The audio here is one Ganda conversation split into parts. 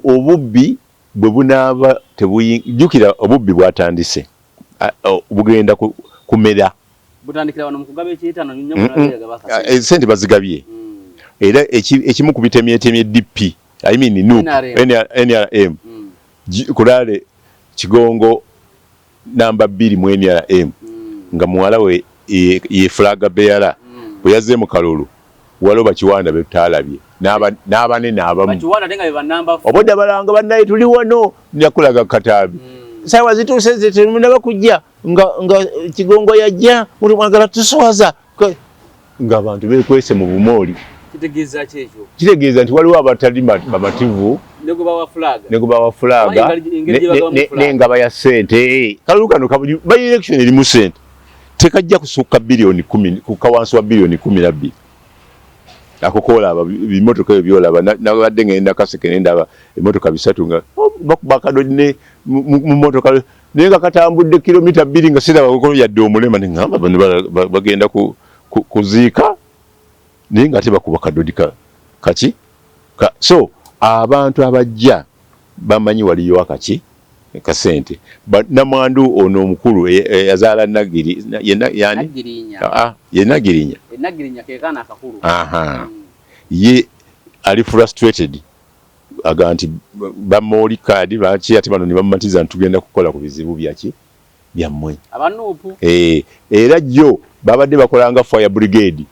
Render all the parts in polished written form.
Obubbi bwe bunaaba tebujjukira, obubbi bwatandise, bugenda kumera. Butandikira wano mu kugaba ekyetaano. Sente bazigabye. Era ekimu ku bitemyetemye DP, I mean NUP, NRM, kulale Kigongo namba 2 mu NRM, nga muwala we ye flag bearer, bwe yazze mu kalulu waliwo bakiwanda betutaalabye n'abanene abamu obwedda balanga, "Bannaye, tuli wano." Nakulaga kataabi, "Saawa zituuse, temunaba kujja." Nga Kigongo yajja, "Mwagala tuswaza," ng'abantu bekwese mu bumooli. Kitegeeza nti waliwo abatali bamativu ne gwe flag n'engaba ya ssente. Kalulu kano by election erimu ssente, tekajja kusukka biliyoni 10, kukka wansi wa biliyoni 12. Ako koolaba bimotoka ebyo byolaba. Nabadde ngenda Kaseke nendaba emotoka bisatu nga, oh, bakuba akadodi ne mu motoka, naye nga katambudde kilomita 2 nga siraba yadde omulema. Neŋŋamba bano bagenda kuziika, naye nga ate bakuba kadodi kaki. So abantu abajja bamanyi waliyo akaki kasente. Namwandu ono omukulu yazaala Nagiri, yani ye Nagirinya, ye ali frustrated, aga nti bamooli kaadi baki, ate bano ne bamumatiza nti tugenda kukola ku bizibu byaki byammwe. Era jjo babadde bakolanga fire brigade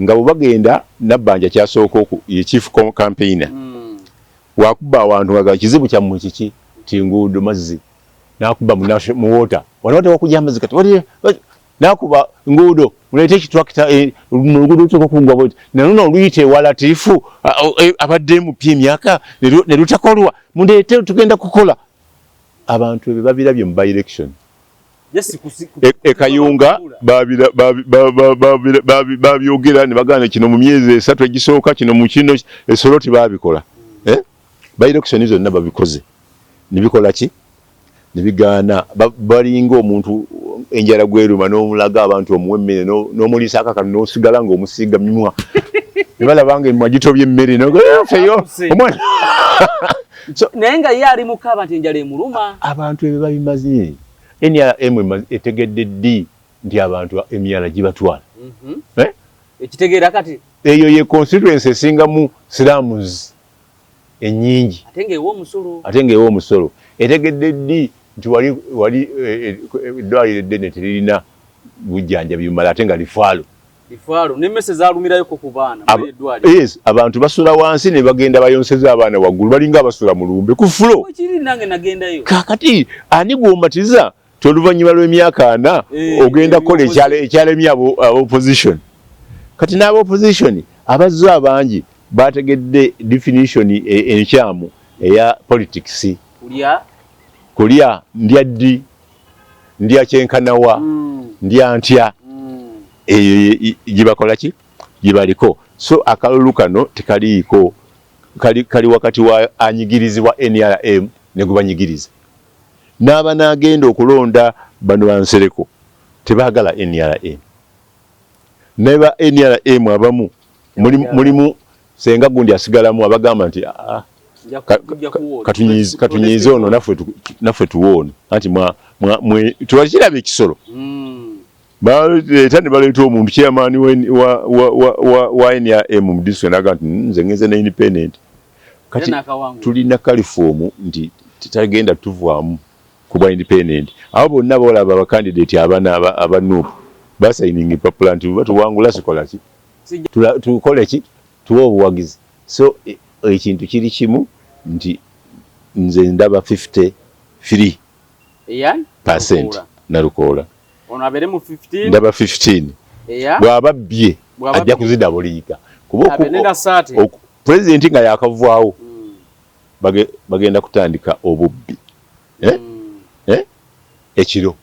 nga bwe bagenda. Nabbanja kyasooka, ye chief campaigner, wakuba awantu nga kizibu kyammwe kiki? Ti nguudo, mazzi. Nakuba mu water, wano tewakujja amazzi, kati nakuba nguudo, muleete ekitrakita, mu luguudo luteekwa okugwa bweti, naluno oluyita ewala tiifu abadde mupya emyaka ne lutakolwa, muleete, tugenda kukola. Abantu ebyo babirabye mu by-election e Kayunga, babyogera ne bagamba kino mu myezi 3 egisooka, kino mu kino esoloti babikola. Eh? By-election zonna babikoze nibikola ki, nebigaana. Balinga omuntu enjala gweruma, n'omulaga abantu omuwa emmere, n'omuliisa akakano, n'osigala ng'omusiiga mimwa, ne balaba nga emimwa gitobye emmere, feyo omwana. Naye nga ye ali mukaba nti enjala emuluma. Abantu ebyo babimaze. NRM etegedde ddi nti abantu emyala gibatwala? Eh? Ekitegeera kati. Eyo ye constituency esingamu slums ennyingi. Ate ng'ewa omusolo. Ate ng'ewa omusolo. Etegedde ddi nti wali eddwaliro eddene teririna bujjanjabi bumala, ate nga lifaalo? Lifaalo, n'emmese zaalumirayoko ku baana. Yes, abantu basula wansi ne bagenda bayonseza abaana waggulu, balinga abasula mu lumbe ku floor. Kiri nange nagendayo. Kakati ani gw'omatiza ti oluvannyuma lw'emyaka 40 ogenda kukola ekyalemye abo opposition? Kati n'aba opposition abazze abangi bategedde definition enkyamu eya politics. Kulya. Kulya, ndya ddi, ndya kyenkanawa, ndya ntya. Eyo gyebakola ki gyebaliko. So akalulu kano tekaliiko, kali wakati wa anyigirizibwa NRM ne gubanyigiriza. N'aba n'agenda okulonda bano bansereko tebaagala NRM, neba NRM abamu mulimu senga gundi asigalamu abagamba nti, "Ah, katunyiize ono, naffe tuwoone." Anti twakiraba ekisolo baleeta ne baleeta omuntu chairman wa NRM mu district, naga nti, "Nze ngenze ne independent." Kati tulina caliform nti tetagenda tuvaamu ku bwa independent. Abo bonna bolaba abakandidate abana aba NUP basayininga empapula nti batuwangula sikola ki, tukole ki, tuwe obuwagizi. So ekintu kiri kimu nti nze ndaba 53% Nalukoola. Ndaba 15. Bw'aba bbye ajja kuzidabuliika, kuba pulezidenti nga yakavaawo bagenda kutandika obubbi, eh? Eh? Ekiro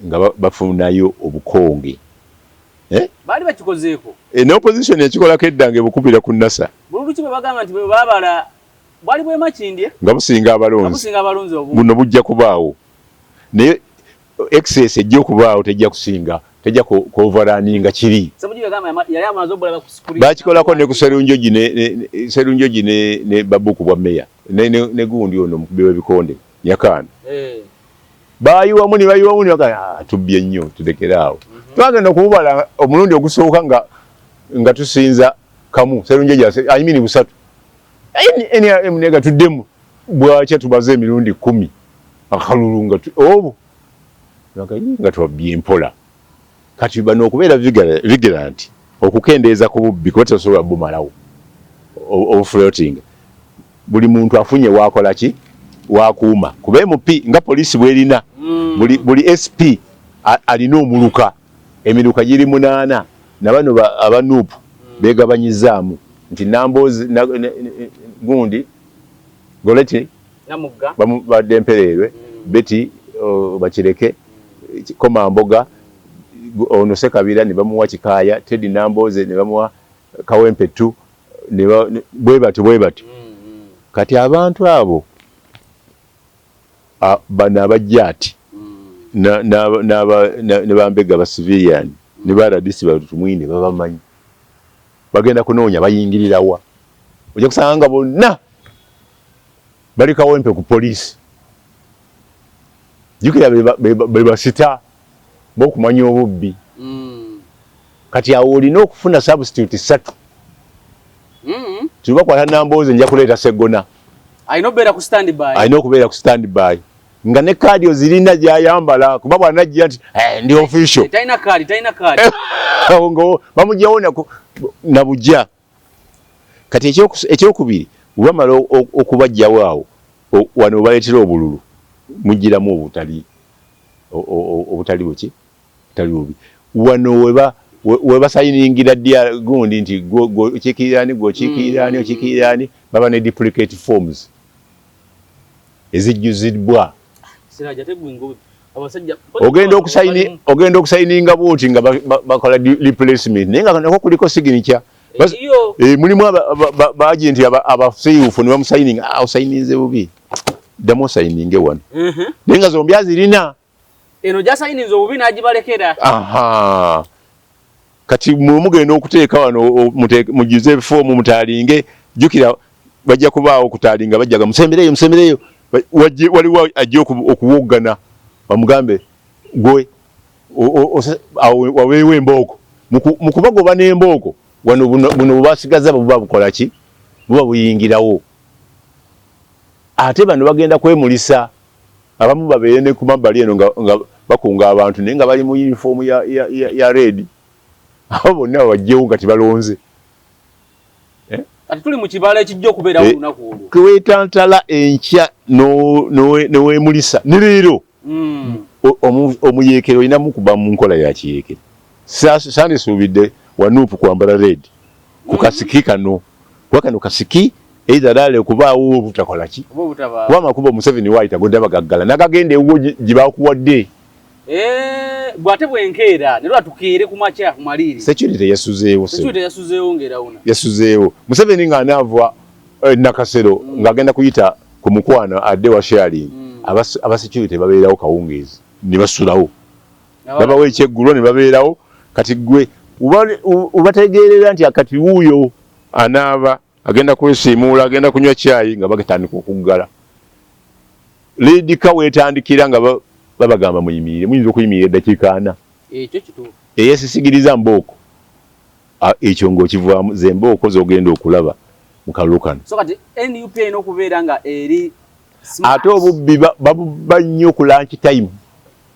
nga bafunayo obukonge, eh? Baali bakikozeeko. Ne opposition ekikolako edda nga ebukubira ku Nasa. Bululu ki bwe bagamba nti bwe babala bwali bwemakindye nga businga abalonzi? Buno bujja kubaawo, naye excess ejja okubaawo, tejja kusinga Tejja kuoverrunninga kiri. Bakikolako ne ku Serunjogi ne Serunjogi ne Babuku bwa meya ne gundi ono omukubi w'ebikonde Nyakaana. Bayiwamu ne bayiwamu ne bagamba, ah, tubbye nnyo, tulekere awo. Twagenda okububala omulundi ogusooka nga tusinza kamu Serunjogi, I mean busatu. NRM nega tuddemu bwakya tubaze emirundi 10 akalulu nga obwo nga twabbye mpola. Kati bano okubeera vigilant okukendeeza ku bubbi, kuba tesobola bumalawo obufloating, buli muntu afunye wakola ki wakuuma kuba MP nga poliisi bwerina buli SP alina omuluka, emiruka giri 8, na bano aba NUP begabanyizaamu nti Namboozi gundi Goleti badde Mpereerwe, Betty Bakireke, Komamboga ono Sekabira ne bamuwa Kikaaya, Teddy Nambooze ne bamuwa Kawempe 2, bwe batyo bwe batyo. Kati abantu abo bano abajjaati ne bambega ba civilian ne ba RDC batumwine babamanyi, bagenda kunoonya bayingirirawa, ojja kusanga nga bonna bali Kawempe ku poliisi. Jjukira be basita b'okumanya obubbi. Kati awo olina okufuna substitute 3. Tubakwata Nambooze, nja kuleeta Seggona. Alina okubeera ku standby. Alina okubeera ku standby nga ne kaadi ozirina gy'ayambala, kuba bw'anajja nti ndi official. Talina kaadi, talina kaadi. Nga bamugyawo na bujja. Kati ekyokubiri, bwe bamala okubajjawo awo wano baleetera obululu, mugiramu obutali obutali buki butali bubi. Wano webasayiningira dya gundi nti okiikirira ani, gwe okiikirira ani, okiikirira ani, baba ne duplicate forms ezijjuzibwa. Ogenda okusayininga bwoti nga bakola replacement, naye nga nako kuliko signature. Mulimu ba agent abasiiwuufu ne bamusayininga, osayininze bubi, ddamu osayininge wano, naye nga zombi azirina. Eno gyasayininze obubi n'agibalekera. Kati mwe mugenda okuteeka wano mujjuze ebifoomu mutaalinge, jjukira bajja kubaawo okutaalinga, bajjaga musembereyo musembereyo, waliwo ajja okuwoggana bamugambe gwe waweewo embooko. Mu kubagoba n'embooko wano buno bwebasigaza buba bukola ki, buba buyingirawo. Ate bano bagenda kwemulisa, abamu babeere ne ku mabbali eno nga bakunga abantu, naye nga bali mu uniform ya red. Abo bonna babajjewo nga tebalonze. Kati tuli mu kibala ekijja okubeerawo olunaku olwo. Kwetantala enkya neweemulisa ne leero omuyeekera olina mukuba mu nkola ya kiyeekera. Sandisuubidde wa NUP kwambala red ku kasiki kano, kuba kano kasiki either rally okubaawo obutakola ki, kuba amakubo Museveni waayita gonna bagaggala nagagenda ewuwo gye bakuwadde. Bw'ate bwenkeera ne lwa tukeere ku makya ku maliiri. Security yasuzeewo. Security yasuzeewo ng'erawuna. Yasuzeewo. Museveni ng'anaava Nakasero ng'agenda kuyita ku mukwano adde wa sharing, aba security babeerawo kawungeezi ne basulawo. Babawo ekyeggulo ne babeerawo. Kati gwe ubategeerera nti akati wuuyo anaaba agenda kwesiimuula, agenda kunywa caayi, nga bagatandika okuggala. Leedika weetandikira nga babagamba muyimirire, muyinza okuyimirira eddakiika 40. Ekyo kituufu. Eyesisigiriza mbooko, ekyo ng'okivaamu ze mbooko z'ogenda okulaba mu kalulu kano. So kati NUP erina okubeera nga eri smart. Ate obubbi babubba nnyo ku lunch time.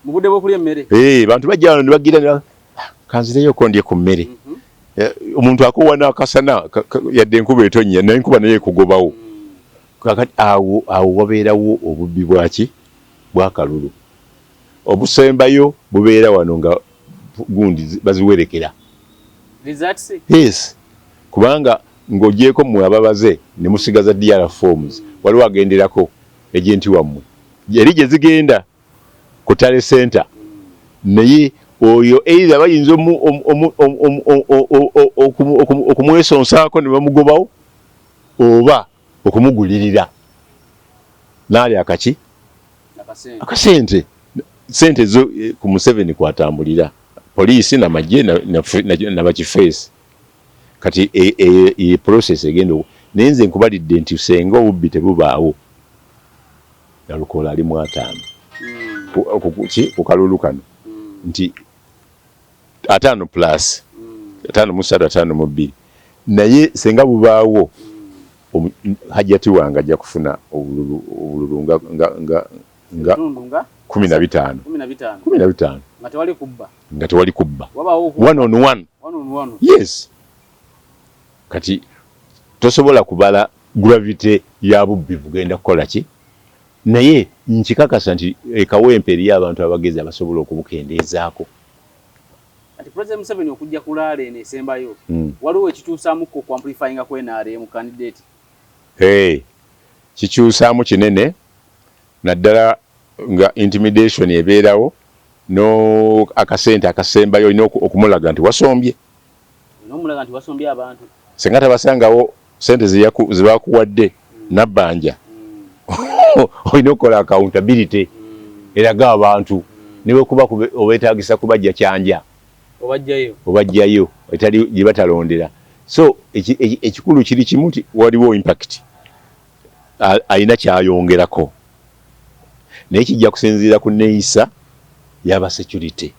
Mu budde bw'okulya emmere. Bantu bajja wano ne bagira ne kanzireyoko ndye ku mmere. Omuntu akoowa n'akasana yadde enkuba etonnya, naye enkuba naye ekugobawo. Kakati awo wabeerawo obubbi bwaki bw'akalulu. Obusembayo bubeera wano nga gundi baziwerekera. Results? Yes. Kubanga ng'ogyeko mmwe ababaze ne musigaza DR forms, waliwo agenderako agenti wammwe eri gye zigenda ku tally center, naye oyo either bayinza okumwesonsaako ne bamugobawo oba okumugulirira n'alya akaki akasente. Sente zo ku Museveni kwatambulira. Poliisi namagye na bakifeesi. Kati e process egenda, naye nze nkubalidde nti senga obubbi tebubaawo, Nalukoola ali mu 50 ku kalulu kano, nti 50 plus 53, 52. Naye senga bubaawo, Hajjati wange ajja kufuna obululu nga 15, 15, nga tewali kubba, one on one. Yes, kati tosobola kubala gravity ya bubbi bugenda kukola ki, naye nkikakasa nti ekawempe eriyo abantu abagezi abasobola okubukendeezaako. Ati President Museveni okujja ku rally eno esembayo, waliwo ekikyusaamuko ku amplifyinga ku NRM candidate? Hey, kikyusaamu kinene, naddala nga intimidation ebeerawo, no akasente akasembayo olina okumulaga nti wasombye. Nomulaga nti wasombye abantu. Senga tabasangawo sente zebakuwadde nabbanja, olina okukola accountability eraga abantu, newekuba obetagisa kubajja kyanja. Obajjayo. Obajjayo etali gye batalondera. So ekikulu kiri kimu nti waliwo impact, alina kyayongerako, naye kijja kusinziira ku neeyisa y'aba security,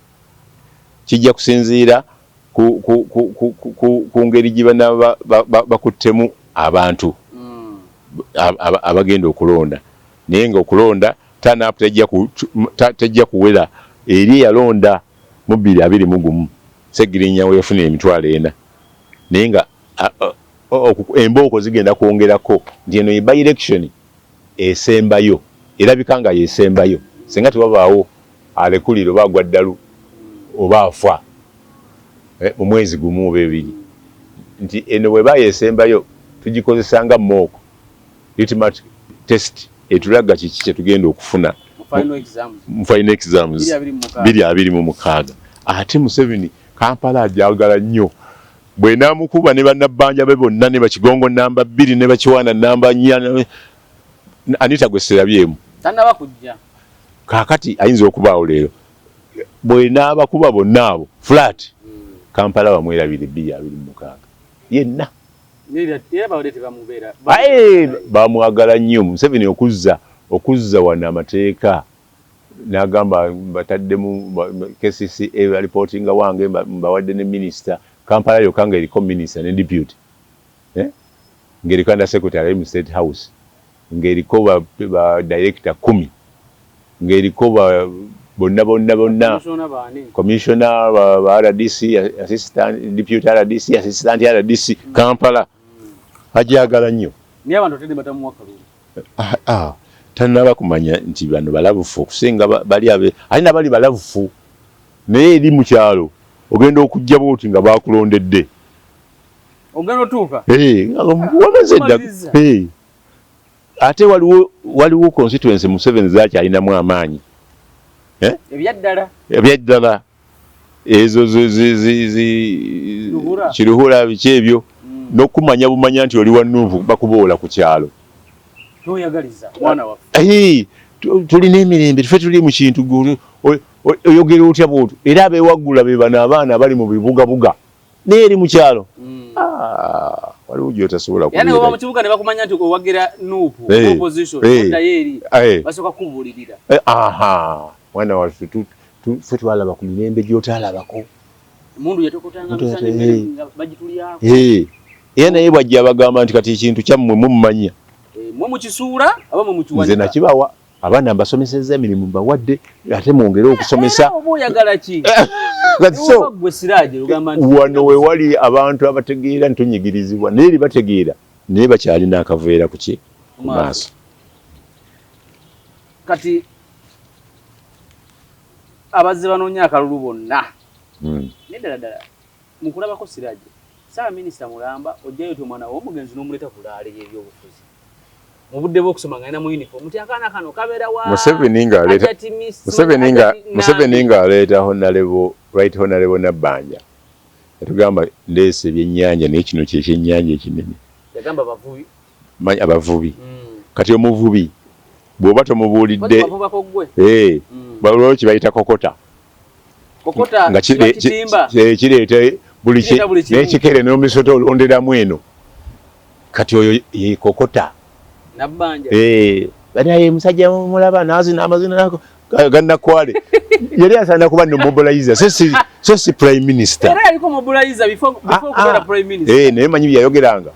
kijja kusinziira ku ngeri gye banaaba bakuttemu abantu abagenda okulonda. Naye nga okulonda turn up tejja kuwera eri eyalonda mu 2021, Segirinya we yafuna 400,000, naye nga embooko zigenda kwongerako nti eno ye by election esembayo, erabika nga yesembayo singa tewabaawo alekulira oba agwa ddalu oba afa mu mwezi gumu oba ebiri, nti eno bweba yesembayo tugikozesa nga mock litmus test etulaga kiki kyetugenda okufuna mu final exams 2026. Ate Museveni Kampala ajagala nnyo, bwenamukuba ne bannabbanja be bonna, ne bakigongo namba 2 ne bakiwaana namba 4, Anita gwe sirabyemu. Tanaba kujja. Kaakati ayinza okubaawo leero. Bwenaabakuba bonna abo flat, Kampala bamwerabire 2026 yenna. Bamwagala nnyo Museveni okuzza wano amateeka, n'agamba bataddemu KCCA reportinga wange, mbawadde ne minisita. Kampala yokka ng'eriko minisita ne deputy, ng'eriko under secretary mu State House, ng'eriko ba director 10, ng'eriko bonna bonna bonna, commissioner, ba RDC, assistant deputy RDC, assistant RDC. Kampala ajagala nnyo. Ah, ah, tanaba kumanya nti bano balabufu okusinga bali abe alina, bali balabufu. Naye eri mu kyalo ogenda okujja bwoti nga bakulondedde. Ogenda otuuka. Wamaze dda. Ate waliwo constituency Museveni zakyalinamu amaanyi. Ebyaddala. Ebyaddala ezo Kiruhura, biki ebyo, n'okumanya bumanya nti oli wa NUP, bakuboola ku kyalo. Toyagaliza mwana waffe. Tulina emirembe, tufe tuli mu kintu, oyogera otya bwotyo? Era abeewaggula be bano abaana abali mu bibugabuga, naye eri mu kyalo, ah, waliwo gyotasobola. Kubeera mu kibuga ne bakumanya nti owagira NUP, opposition, oddayo eri basooka kubuulirira. Aha, mwana waffe, ffe twalaba ku mirembe gy'otaalabako. Emundu yatokotanga bagitulyako. Era naye bwajja abagamba nti kati ekintu kyammwe mummanya. Mwe mukisuula aba mwe mukiwanika. Nze nakibawa, abaana mbasomesezza, emirimu mbawadde, ate mwongere okusomesa. Oba oyagala ki? So wano we wali abantu abategeera nti tunyigirizibwa, naye eri bategeera, naye bakyalina akaveera kuki ku maaso. Kati abazze banoonya akalulu bonna, naye ddala ddala mukulabako Siraje, Ssaabaminisita mulamba ojjayo ti omwana w'omugenzi n'omuleeta ku rally y'ebyobufuzi mu budde bw'okusoma nga alina mu uniform, nti akaana kano kabeera wa Museveni ng'aleeta honorable, right honorable Nabbanja, yatugamba ndeesa ebyennyanja, naye kino kyekyennyanja ekinene. Yagamba abavubi. Abavubi. Kati omuvubi bw'oba tomubuulidde, waliwo kibayita kokota. Kokota nga kiba kitimba. Kireeta buli Kireeta buli kimu. N'ekikere n'omisota olonderamu eno. Kati oyo ye kokota. Nabbanja. Banaye musajja mulaba n'azina amazina nako gannakwale. Yali asaana kuba no mobilizer, so si prime minister. Era yaliko mobilizer before kubeera prime minister. Naye manyi bye yayogeranga.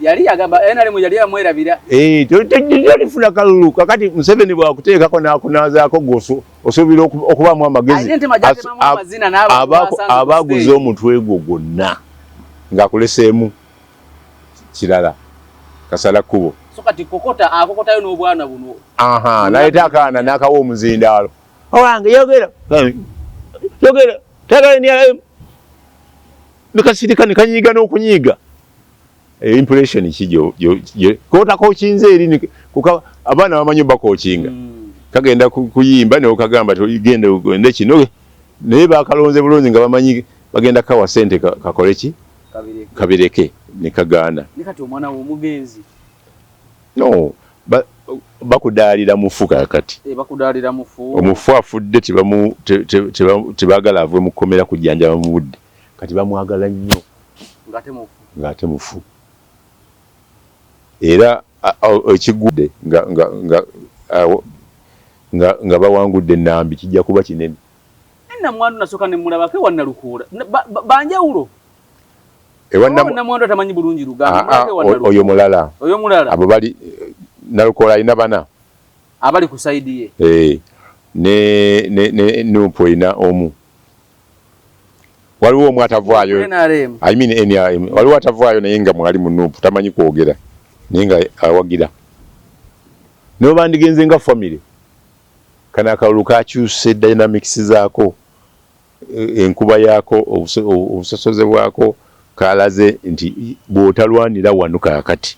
Yali yagamba NRM yali amwerabira. Tolifuna kalulu. Kakati Museveni bw'akuteekako n'akunaazaako gwe osuubira okubaamu amagezi. Alina entema gy'atemamu amazina n'abantu basanze ku Abaguze stage. Omutwe gwo gwonna ng'akuleseemu kirala kasala kkubo. So kati kokota akokotayo n'obwana buno. Aha, n'aleeta akaana n'akawa omuzindaalo. Owange yogera. Yogera. Tagala NRM. Nikasirika ne kanyiiga n'okunyiiga. Impression ki gyo kota kokinze eri ni kuka abaana bamanyi bakokinga. Kagenda kuyimba ne okagamba genda ogende kino, naye bakalonze bulungi nga bamanyi bagenda kawa sente kakole ki? Kabireke. Kabireke ne kagaana. Ne kati omwana w'omugenzi. No, bakudaalira mufu kaakati. Bakudaalira mufu. Omufu afudde tebaagala ave mu kkomera kujjanjaba mu budde. Kati bamwagala nnyo. Ng'ate mufu. Ng'ate mufu. Era ekigudde nga bawangudde Nambi kijja kuba kinene. Namwandu nasooka ne mulabako ewa Nalukoola. Banjawulo. Ewa Namwandu atamanyi bulungi Luganda. Mulabako ewa Nalukoola. Oyo mulala. Oyo mulala. Abo bali Nalukoola alina bana. Abali ku side ye. Ne Nupu erina omu. Waliwo omu atavaayo. NRM. I mean NRM. Waliwo atavaayo naye nga mwali mu Nupu tamanyi kwogera. Naye nga awagira. Nibo bandigenze nga family. Kano akalulu kakyuse dynamics zaako. Enkuba yaako, obusosoze bwako kalaze nti bw'otalwanira wano kaakati.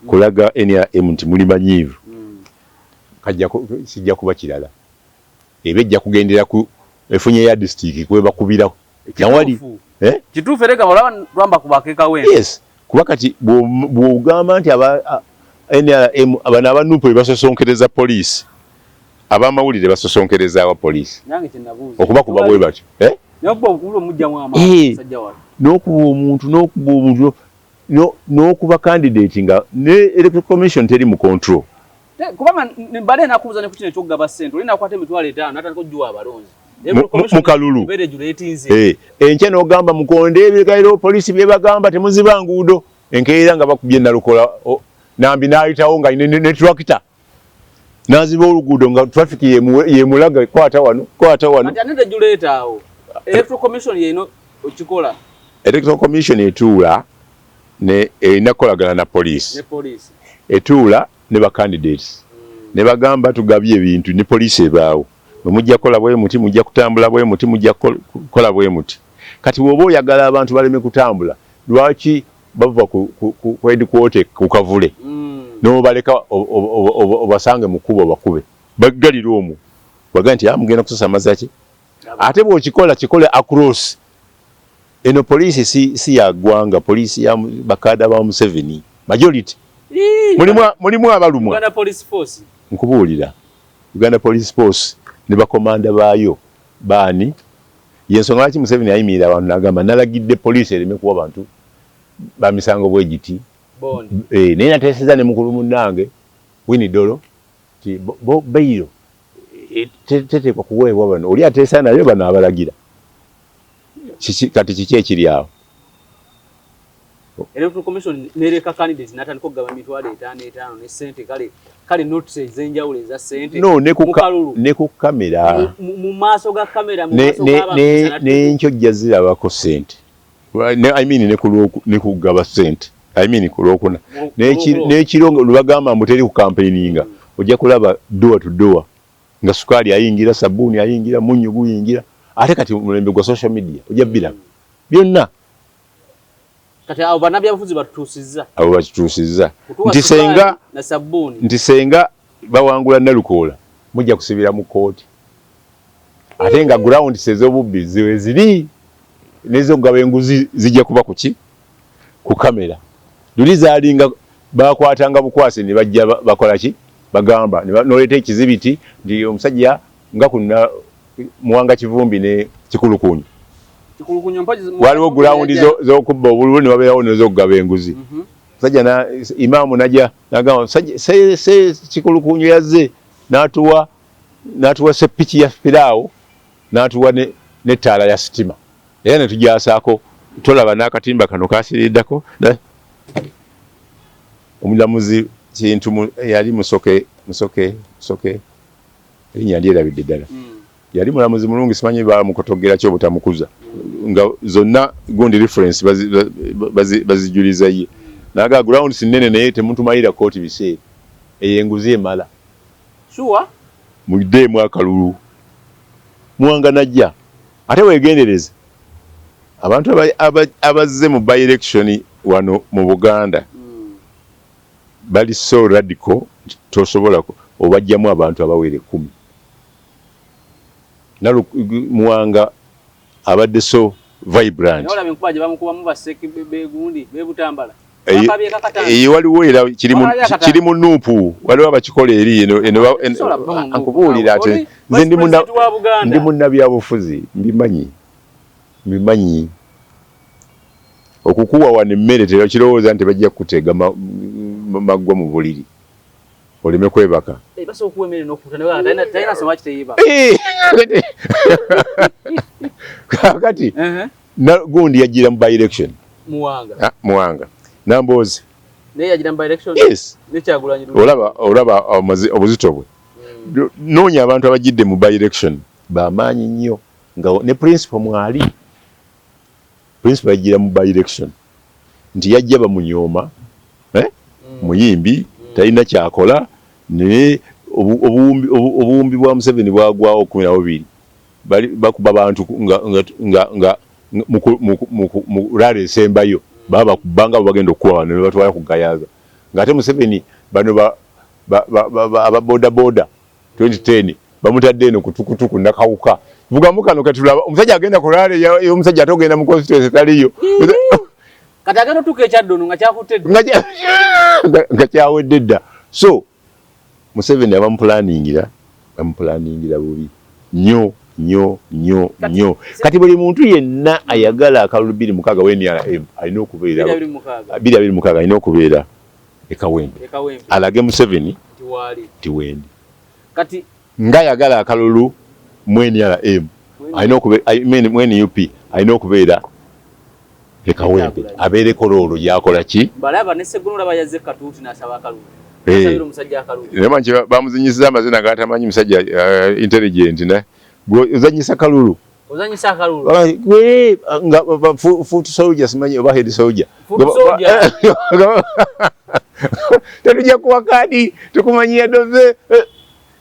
Kulaga NRM nti muli manyiivu. Kijja kuba kirala. Eba ejja kugendera ku efunye ya district kwe bakubira. Nawali. Kituufu era gamba olaba lwamba ku bakeeka w'ensi. Yes. Kuba kati bw'ogamba nti NRM abano aba NUP basosonkereza poliisi. Abamawulire basosonkereza awa poliisi. Nange kye nabuuza. Okubakuba bwe batyo. N'okuba okubula omugyamu amaanyi, musajja wano. N'okuba omuntu, n'okuba omuntu, n'okuba candidate nga ne Electoral Commission teri mu control. Kubanga mbadde nakubuuza ne ku kino eky'okugaba ssente, oli n'akwata 50,000 n'atandika okugiwa abalonzi. Mu kalulu. Ebeera regulatinze. Enkya n'ogamba mukonde ebiragiro poliisi bye bagamba temuziba nguudo. Enkeera nga bakubye Nalukola, Nambi n'ayitawo nga ne tractor. N'aziba oluguudo nga traffic yemulaga kwata wano, kwata wano. Kati ate regulator awo. Electoral Commission y'erina okikola. Electoral Commission etuula ne erina kukolagana na poliisi. Ne poliisi. Etuula ne ba candidates. Ne bagamba tugabye ebintu ne poliisi ebaawo. Bwe mujja kukola bwe muti, mujja kutambula bwe muti, mujja kukola bwe muti. Kati bw'oba oyagala abantu baleme kutambula, lwaki bava ku headquarter ku Kavule? N'obaleka obasange mu kkubo bakube. Baggalira omwo. Bagambe nti, mugenda kusasamaza ki? Ate bw'okikola, kikole across. Eno poliisi si ya ggwanga, poliisi ya bakada ba Museveni. Majority. Mulimu abalumwa. Uganda Police Force. Nkubuulira. Uganda Police Force ne bakomanda baayo baani? Y'ensonga lwaki Museveni ayimirira abantu n'agamba nalagidde poliisi ereme kuwa bantu ba misango bwe giti. Bond. Naye nateesezza ne mukulu munnange Winnie Dolo nti bo bail teteekwa kuweebwa bano. Oli ateesa naye bano abalagira. Kati kiki ekiri awo? Electoral Commission n'ereka candidates n'atandika okugaba 5,000 5 ne ssente, kale notes ez'enjawulo eza ssente. No, Mu kalulu. ne ku kamera. Mu maaso ga kamera, mu maaso g'abantu sana N'enkyo zirabako ssente. Ne, I mean, ne ku lwoku, ne ku gaba ssente. I mean, ku lwokuna. Ku N'ekiro nga lwe bagamba mbu teri ku campaigninga, ojja kulaba door to door nga sukaali ayingira, sabbuuni ayingira, munnyo guyingira. Ate kati omulembe gwa social media ojja biraba byonna. Kati abo bannabyabufuzi batutuusizza. Abo bakituusizza. Kutuwa Nti sukaali senga na sabbuuni. Nti senga bawangula Nalukoola, mujja kusibira mu kkooti. Ate nga grounds ez'obubbi ziwe ziri n'ez'okugaba enguzi zijja kuba ku ki? Ku kamera. Luli zaalinga bakwatanga bukwasi ne bajja bakola ki? Bagamba ne n'oleeta ekizibiti nti omusajja nga ku Muwanga Kivumbi ne Kikulukunyu. Waliwo ground z'okubba obululu ne wabeerawo n'ez'okugaba enguzi. Musajja na imaamu najja nagamba se Kikulukunyu yazze n'atuwa seppiki ya piraawo, n'atuwa n'ettaala ya sitima, era ne tujasaako. Tolaba n'akatimba kano kasiriddako. Omulamuzi Kintu yali Musoke, Musoke, Musoke, erinnya ndyerabidde ddala. Yali mulamuzi mulungi, simanyi bamukotogera ki obutamukuza, nga zonna gundi reference bazijuliza ye. Naga grounds nnene, naye temutumalira kooti biseera, eyo enguzi emala. Sure. Muddeemu akalulu. Muwanga najja. Ate weegendereze abantu abazze mu by election wano mu Buganda bali so radical, tosobola obajjamu abantu abawera 10. Muwanga abadde so vibrant. Eyo waliwo era kiri mu NUP, waliwo abakikola eri eno. Nkubuulira, ate nze ndi munnabyabufuzi, mbimanyi, mbimanyi. Okukuwa wano emmere tekirowooza nti bajja kukutega maggwa mu buliri oleme kwebaka. Kakati gundi yajjira mu by election, Muwanga Nambooze. Yes, olaba obuzito bwe. Noonya abantu abajjidde mu by election bamaanyi nnyo, nga ne principal mwali. Principal yajjira mu by election nti yajja bamunyooma, muyimbi talina kyakola, naye obuwumbi bwa Museveni bwagwawo 12, bakuba bantu nga mu rally esembayo baba bakubanga bagenda okukuba bano ne batwala ku Gayaza, ng'ate Museveni bano aba boda boda 2010 bamutadde eno ku tukutuku nakawuka vugamu kano katulaba omusajja agenda ku rally y'omusajja, ate ogenda mu constituency taliyo. Kati agenda otuuka ekyaddono nga kyakutte nga kyawedde dda. So Museveni abamupulaningira, bamupulaningira bubi nnyo nnyo nnyo nnyo. Kati buli muntu yenna ayagala akalulu 26 wa NRM alina okubeera 226, alina okubeera ekawempe alage Museveni nti wendi. Kati ng'ayagala akalulu mu NRM alina okubeera, mu NUP alina okubeera ekawempe, abeereko role gyakola ki. Balaba ne Sseggona yazze Katuuti n'asaba akalulu. Naye bamuzinyisiza amazina gatamanyi, musajja intelligent, ne ozanyisa kalulu. Ozanyisa akalulu. Nga foot soldier, simanyi oba head soldier. Tetujja kuwa kaadi, tukumanyiya dove.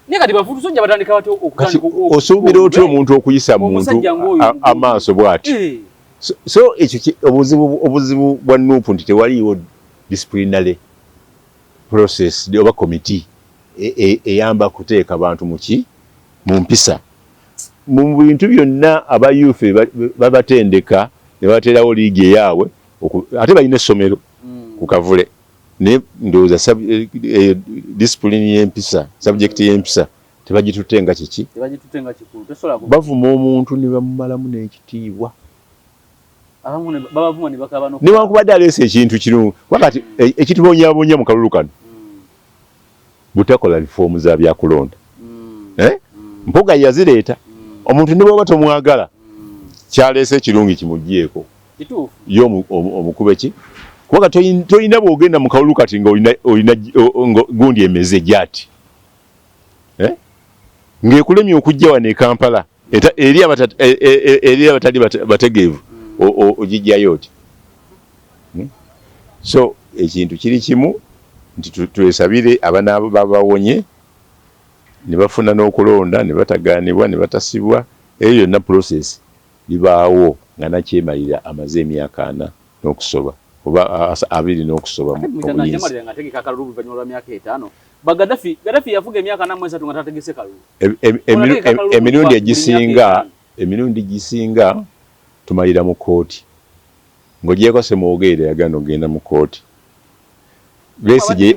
Naye kati ba foot soldier batandika batya okutandika? Osuubira otya omuntu okuyisa muntu amaaso bw'ati? So ekyo obuzibu bwa NUP nti tewaliiwo disciplinary process oba committee eyamba kuteeka bantu muki mu mpisa. Mu bintu byonna aba youth babatendeka ne bateerawo liigi eyaabwe, ate balina essomero ku Kavule, naye ndowooza discipline y'empisa, subject y'empisa tebagitutte nga kiki. Bavuma omuntu ne bamumalamu n'ekitiibwa newankubadde aleese ekintu kirungi. Kuba kati ekitubonyaabonya mu kalulu kano butakola reform za byakulonda. Mpuga yazireeta. Omuntu ne bw'oba tomwagala, kyaleese ekirungi kimuggyeko, ye omukube ki? Kubanga tolina bw'ogenda mu kalulu kati nga olina gundi emeze gyati ng'ekulemye okujja wano e Kampala, eri abatali bategeevu ogijjayo oti? So ekintu kiri kimu nti twesabire abanaabo babawonye ne bafuna n'okulonda ne batagaanibwa ne batasibwa. Eyo yonna process libaawo nga nakyemalira amaze emyaka 40 n'okusoba oba 20 n'okusoba mu buyinza. Bagadafi yafuga emyaka 43 nga tategese kalulu. Emirundi egisinga tumalira mu kooti, ng'ogyeko Semwogerere yagaana okugenda mu kooti. Besigye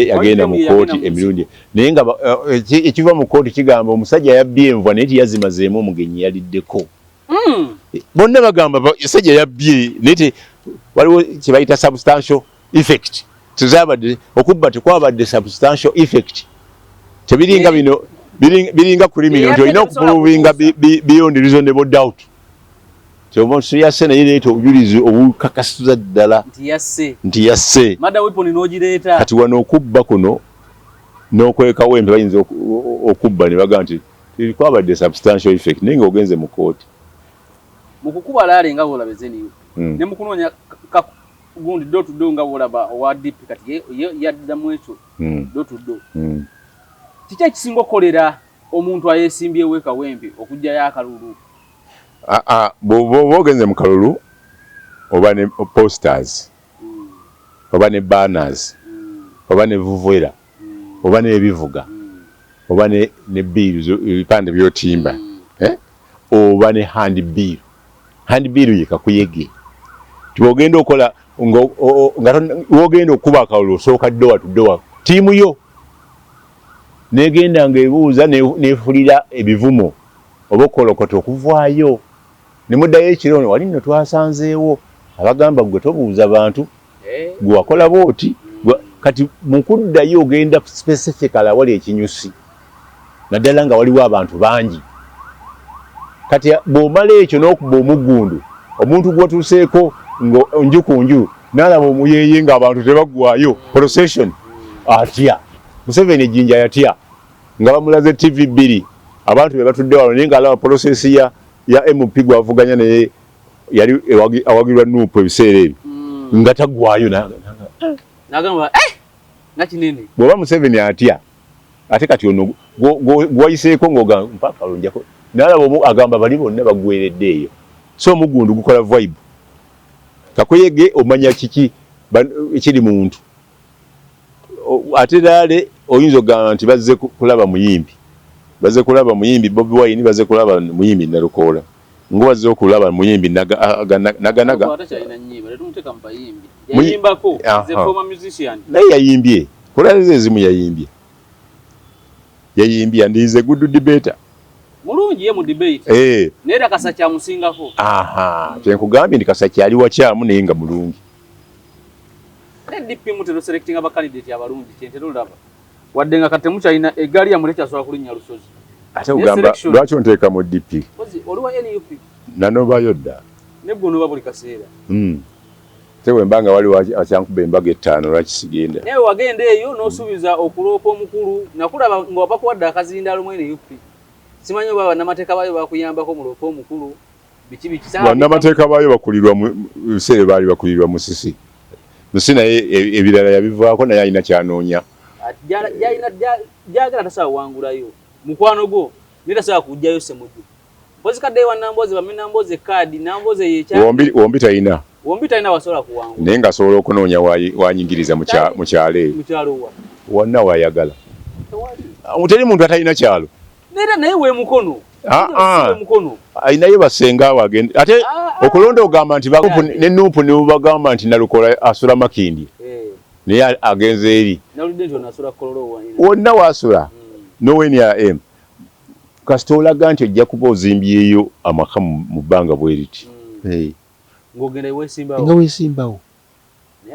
yagenda mu kooti emirundi, naye nga ekiva mu kooti kigamba omusajja yabbye enva naye tiyazimazeemu, omugenyi yaliddeko. Bonna bagamba omusajja yabbye, naye waliwo kye bayita substantial effect. Tezabadde okubba, tekwabadde substantial effect. Tebiringa bino, biringa criminal nti olina okuprovinga beyond reasonable doubt. Omuntu yasse naye leeta obujulizi obukakasiza ddala nti yasse. Kati wano okubba kuno n'okwekawo empe, bayinza okubba ne bagamba nti kwabadde substantial effect, naye ng'ogenze mu kooti. Mu kukuba rally nga bwolaba ezeniyo ne mu kunoonya gundi door to door nga bwolaba owa DP, kati yaddamu ekyo door to door. Kiki ekisinga okukolera omuntu ayeesimbyewo e Kawempe okuggyayo akalulu? Bw'oba ogenze mu kalulu, oba ne posters, oba ne banners, oba ne vuvuzera, oba n'ebivuga, oba ne bill, ebipande by'otimba, eh? Oba ne handbill. Handbill ye kakuyege tibogenda okola nga wogenda okuba akalulu, osooka door to door, ttiimu yo negenda ng'ebuuza, nefulira ebivumo oba okolokota okuvaayo ne muddayo ekiro, wali nno twasanzeewo abagamba gwe tobuuza bantu, eh. Gwe wakola bwoti. Kati mukuddayo ogenda specifically awali ekinyusi, naddala nga waliwo abantu bangi. Kati bw'omala ekyo n'okuba omuggundu, omuntu gw'otuuseeko nju ku nju n'alaba omuyeeye ng'abantu tebaggwayo, procession, atya. Museveni ejjinja yatya nga bamulaze TV bbiri, abantu be batudde wano, naye ng'alaba process ya MP gwavuganya naye yali awagirwa NUP ebiseera ebyo nga taggwayo. Nagamba eh, nga kinene. Bw'oba Museveni atya, ate kati ono gwayiseeko ng'ogamba mpaka lunjako nalaba omu agamba bali bonna baggweredde eyo. So omugundu gukola vibe kakuyege, omanya kiki ekiri muntu. Ate rally oyinza okugamba nti bazze kulaba muyimbi, bazze kulaba muyimbi Bobi Wine, bazze kulaba muyimbi Nalukoola, ngo bazze okulaba muyimbi Naganaga. Naye yayimbye kulaliza ezimu, yayimbye, yayimbye and is a good debater. Mulungi ye mu debate. Eh. Naye era Kasakya amusingako. Aha, kyenkugambye nti Kasakya ali wakyamu naye nga mulungi. Naye DP mutera selectinga ba candidate abalungi, kyentera olaba. Wadde nga kati temukyalina eggaali yammwe, tekyasobola kulinnya lusozi. Ate ogamba lwaki onteeka mu DP? Oli wa NUP. Nanobayo dda. Ne gwe onoba buli kaseera. Ate bwe mba nga waliwo akyankuba embaga ettaano, lwaki sigenda? Naye wagenda eyo n'osuubiza okuloopa omukulu, nakulaba nga bakuwadde akazindaalo mu NUP. Simanyi oba bannamateeka baayo bakuyambako muloope omukulu, biki biki. Bannamateeka baayo bakulirwa mu biseera baali bakulirwa Musisi. Musisi naye ebirala yabivaako, naye alina kyanoonya. Gyagala tasobola kuwangulayo mukwano gwo, naye tasobola kugjayo Ssemujju. Mpozi kaddeyo wa Namboze, bame Namboze kaadi, Namboze yekya Wombi talina. Wombi talina wasobola kuwangula. Naye ng'asobola okunoonya wanyingiriza mu kyalo eyo. Mu kyalo wa? Wonna wayagala. Teri muntu atalina kyalo. Naye naye we Mukono. Ah, ah. Alinayo basenga awo agenda ate okulonda ogamba nti ne NUP ne bagamba nti Nalukola asula Makindye, naye agenze eri wonna wasula n'owa NRM. Kasita olaga nti ojja kuba ozimbyeyo amaka mu bbanga bwe riti, nga weesimbawo,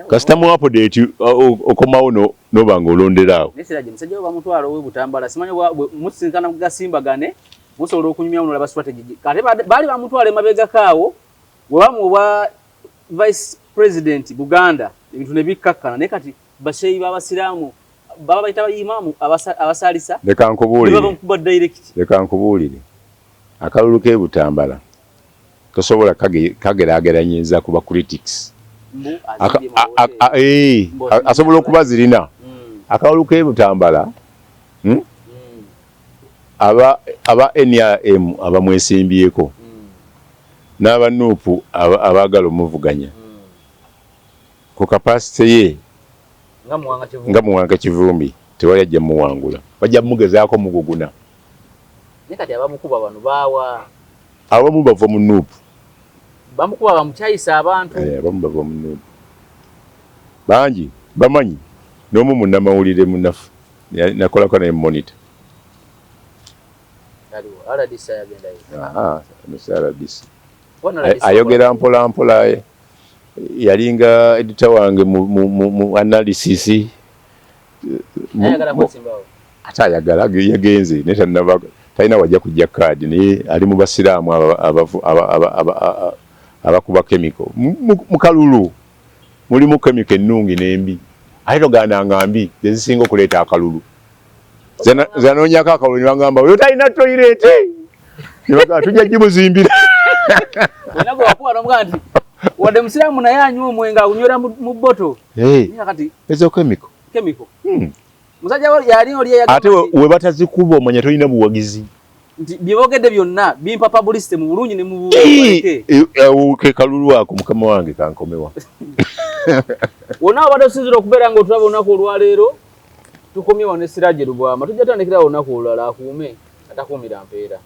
kasita mu update okomawo noba nga olonderaawo. Musajja we bamutwala owe Butambala, simanyi musinkana gasimbagane, musobola okunyumya nolaba strategy. Kate baali bamutwala emabegako awo bwe bamuwa vice president Buganda, ebintu ne bikkakkana. Naye kati basheeyi b'abasiraamu baba bayita baimaamu abasaalisa. Leka nkubuulire. Bamukuba direct. Leka nkubuulire, akalulu k'e Butambala tosobola kageraageranyiza kuba critics. Asobola okuba zirina akalulu k'e Butambala, Aba NRM abamwesimbyeko n'aba NUP abaagala omuvuganya ku capacity ye nga Muwanga Kivumbi, tewali ajja muwangula, bajja mugezaako muguguna. Naye kati abamukuba bano baawa? Abamu bava mu NUP. Bamukuba bamukyayisa abantu. Abamu bava mu NUP. Bangi bamanyi n'omu munnamawulire munafu nakolako naye Monitor. RDC ayogera mpola mpola, yalinga editor wange mu analysis. Ate ayagala yagenze naye talina wajja kujja kaadi, naye ali mu basiraamu abakuba chemical mu kalulu. Mulimu chemical ennungi n'embi, ate togaananga mbi zezisinga okuleeta akalulu. Zanoonyako akalulu ne bagamba oyo talina toilet, tujja gimuzimbira. Wadde musiraamu naye anywa omwenge, agunywera mu bottle. Ezo chemical. Chemical. Musajja yali oli. Ate we batazikuba omanya tolina buwagizi. Nti byebogedde byonna bimpa publicity mu bulungi ne mu bubi. Ke kalulu ako, mukama wange, kankomewa. Wonna obadde osinzira okubeera nga otulaba olunaku olwaleero, tukomye wano ne Siraje Lubwama. Tujja tandikirawo olunaku olulala. Akuume atakuumira mpeera.